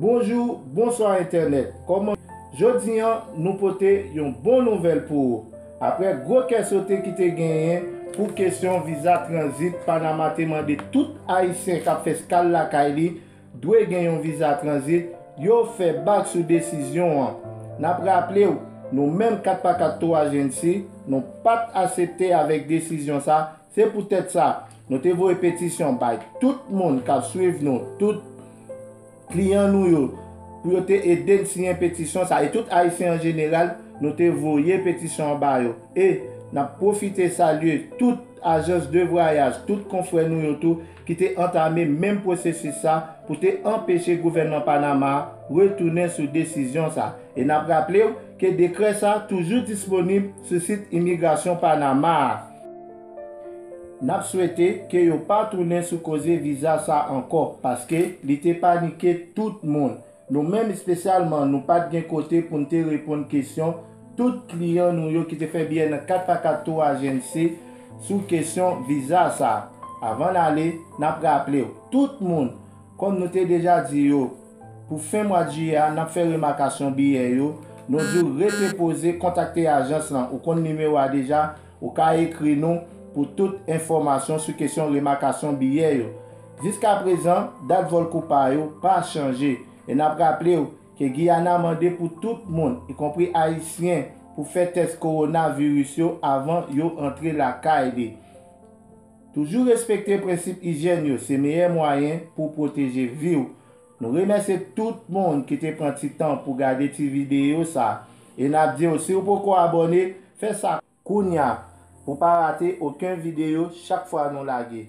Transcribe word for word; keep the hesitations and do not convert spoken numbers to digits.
Bonjou, bonswa entènèt. Kòman? Jodi an, nou pote yon bon nouvèl pou ou. Aprè gwo kè sote ki te genyen pou kesyon viza tranzit, Panama te mande tout Ayisyen k ap fè eskal lakay li dwe gen yon viza tranzit, yo fè bak sou desizyon an. N ap raple w, nou menm kat pa kat Tour Agency, nou pa t aksepte avèk desizyon sa. Se poutèt sa, nou te voye petisyon bay tout moun k ap swiv nou, tout kliyan nou yo, pou yo te ede n siyen petisyon sa. E tout Ayisyen an jeneral, nou te voye petisyon an ba yo. E n ap pwofite salye tout ajans de vwayaj, tout konfrè nou yo tou ki te antame menm pwosesis sa pou te anpeche gouvènman Panama a retounen sou desizyon sa. E n ap raple w ke dekrè sa toujou disponib sou sit imigrasyon Panama a. N ap swete ke yo pa tounen sou koze viza sa ankò, paske li te panike tout moun. Nou menm espesyalman, nou pa t gen kote pou n te reponn kesyon tout kliyan nou yo ki te fè biyè nan kat pa kat Tour Agency sou kesyon viza sa. Avan n ale, n ap raple w, tout moun, kòm nou te deja di yo, pou fen mwa jiyè a, n ap fè remakasyon biyè yo. Nou di w rete poze, kontakte ajans lan. Ou konn nimewo a deja, ou ka ekri nou pou tout enfòmasyon sou kesyon remakasyon biyè yo. Jiskaprezan, dat vòl Copa yo pa chanje. E n ap raple w ke Guyana mande pou tout moun, ikonpri Ayisyen, pou fè tès kowonaviris yo avan yo antre lakay li. Toujou respekte prensip ijyèn yo, se meyè mwayen pou pwoteje vi w. Nou remèsye tout moun ki te pran ti tan pou gade ti videyo sa. E n ap di w, si w poko abòne, fè sa kounya pou pa rate okenn videyo chak fwa nou lage.